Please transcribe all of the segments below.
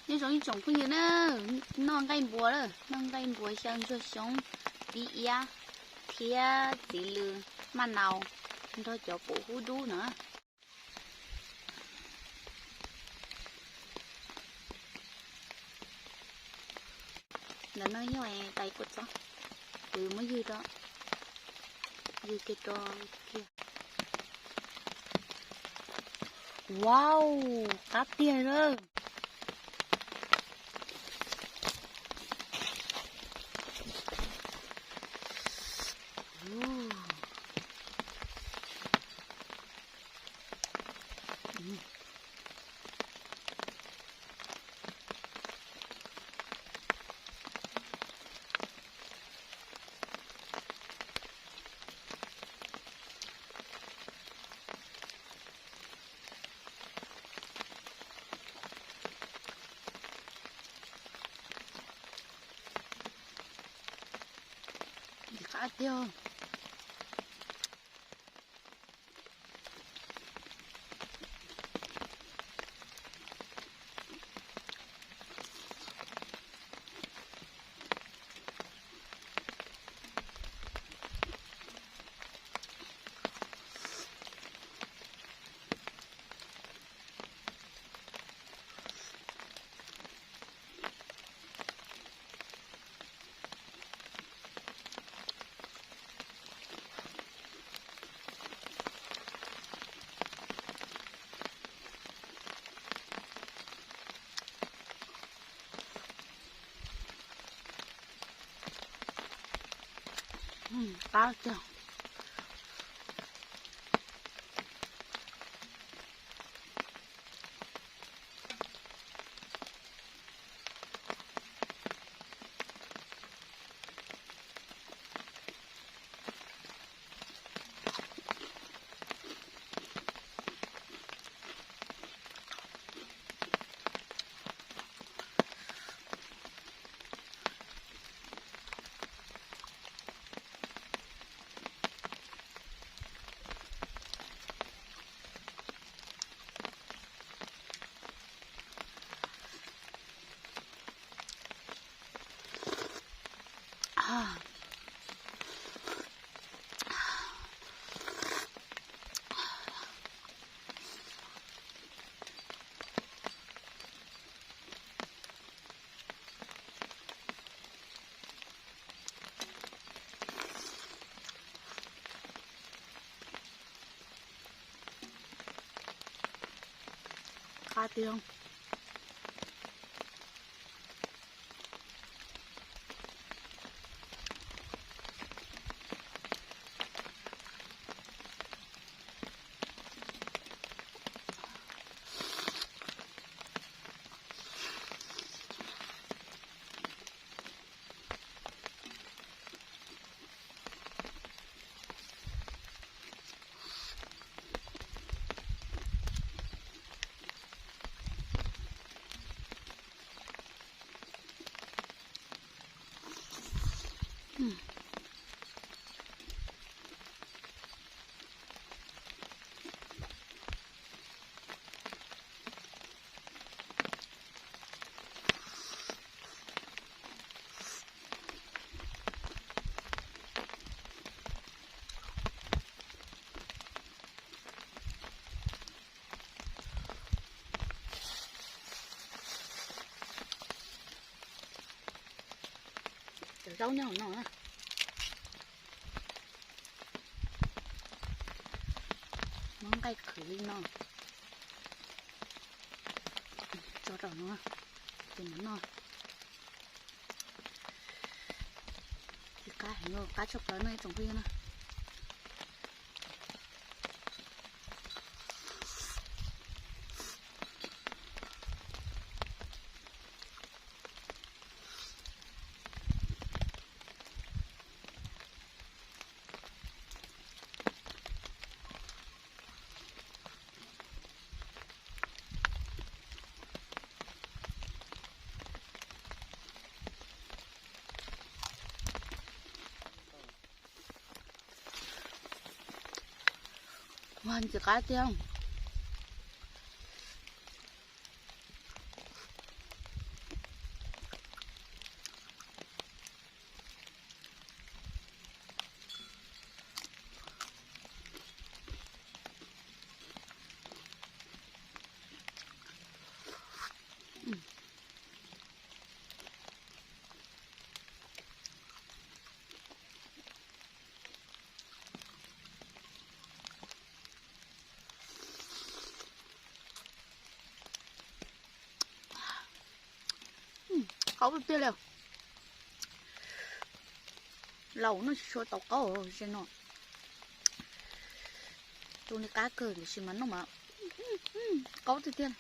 Nyob zoo ib tsoom phooj ywg na, noj nqaij npua lawm, noj nqaij npua xyaw ntsuag xyoob, pib iab thiab txiv lws maj nau nrog cov pum hub dub na. Ntawm no yog tais kua txob, kuv yuav muab ywg rau, ywg kiag rau kiag. Wow, qab tiag lawm. Qab tiag. Qab tiag. Qab tiag. Cov zaub nyob hauv no na. Muab nqaij qhwv li no, tso rau no, ces mus noj. Ci qab heev, qab tshaj plaws no ib tsoom phooj ywg na. Ua ntxim qab tiag. Qaub tiag tiag li. Laus noj tsis tshua tau qaub ze no. Zoo li qab kawg tiam sis mas noj mas qaub tiag tiag.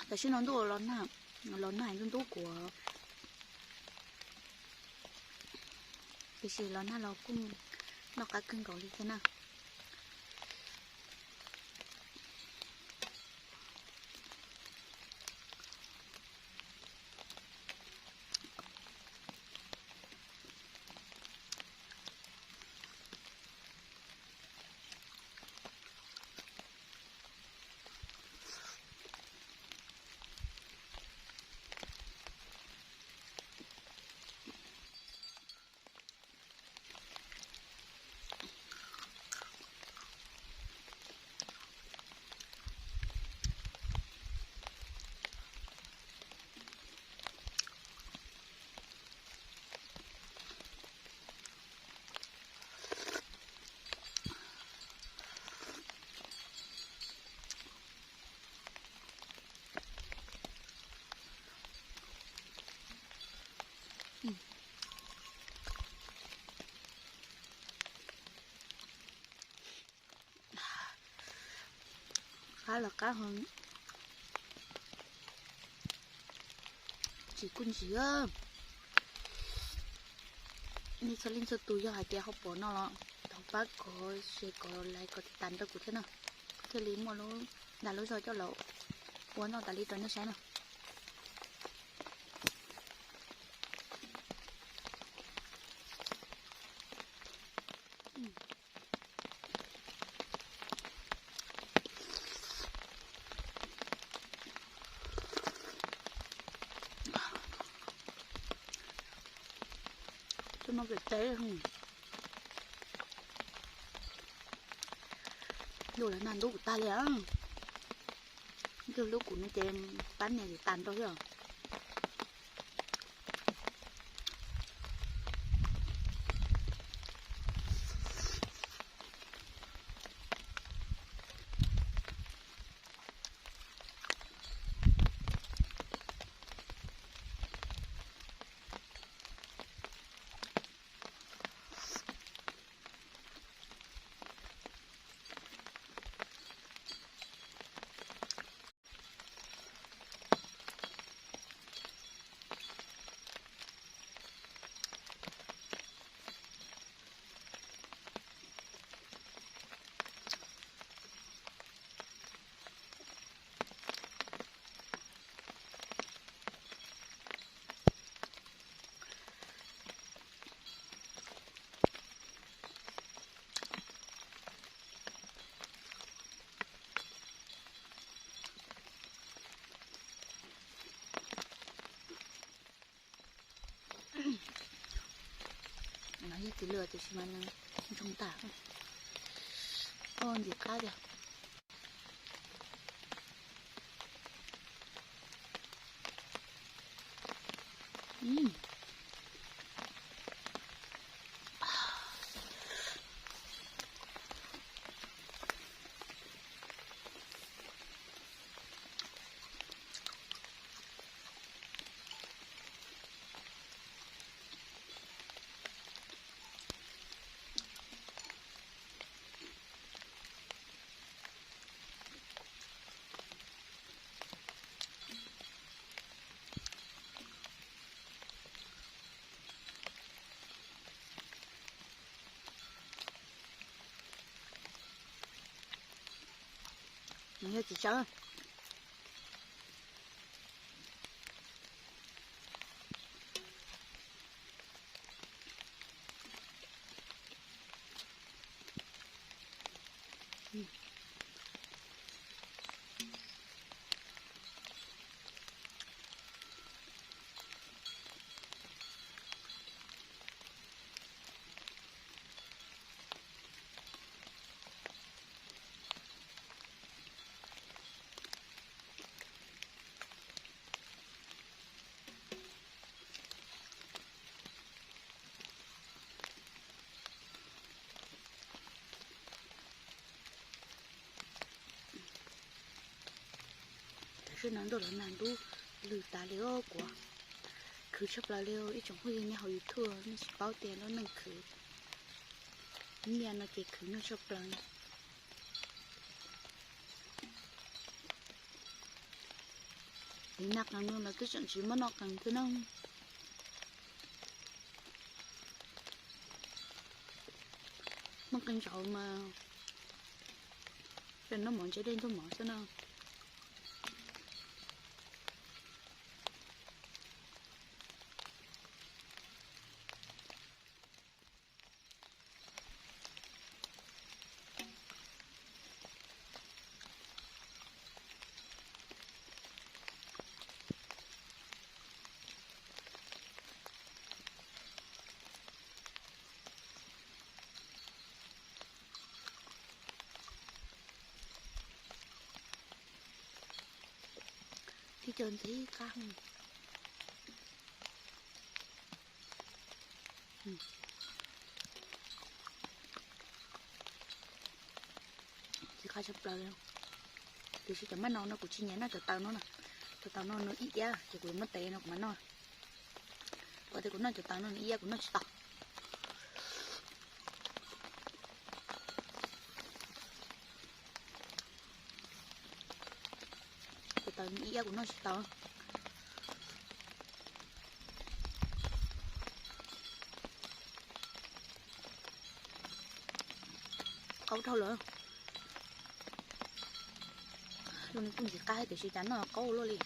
Tam sim no ntuj los nag, los nag ntub ntub kuv, tiam sis los nag los kuj noj qab kawg nkaus li thiab na. Qab los qab, ntsim kuj ntsim. Nej txhua leej txhua tus yog hais tias ho pom no los thov pab kov share, kov like, kov tiv tas rau kuv thiab na, thiaj li muaj lub dag lub zog coj los ua noj tas li rau nej saib na. Tus no pem teb, yus lawv nag ntub kuv tag li. Yog lub kuv no ces pab niam tiv tas rau thiab. No yog txiv lwm tiam sis mas nws ntsoog tag. Ntxim qab tiag. Nws yog txiv tsawb. No ntuj los nag ntub lwg tas li os kuv. Khwv tshaj plaws li os ib tsoom phooj ywg nej hauv YouTube nej tsis paub tias lub neej khwv nyiaj no ces khwv nyuaj tshaj plaws. Li nag qees no los twb tseem tsis muaj noj qees xwb na. Muaj qee zaus mas noj mov ntse dej ntuj mov xwb na. Tib co ntxim qab. Ntxim qab tshaj plaws. Tiam sis cov maj no no kuv tsis nyiam noj cov taws no na. Cov taws no nws ib iab ces kuv yuav muab tev no kuv mam noj. Kuv tias kuv noj cov taws no nws ib iab kuv noj tsis tau. Cov taws ib iab kuv noj tsis tau. Qaub dhau lawm. Lub no kuj ntxim qab tiam sis cas noj qaub luaj li.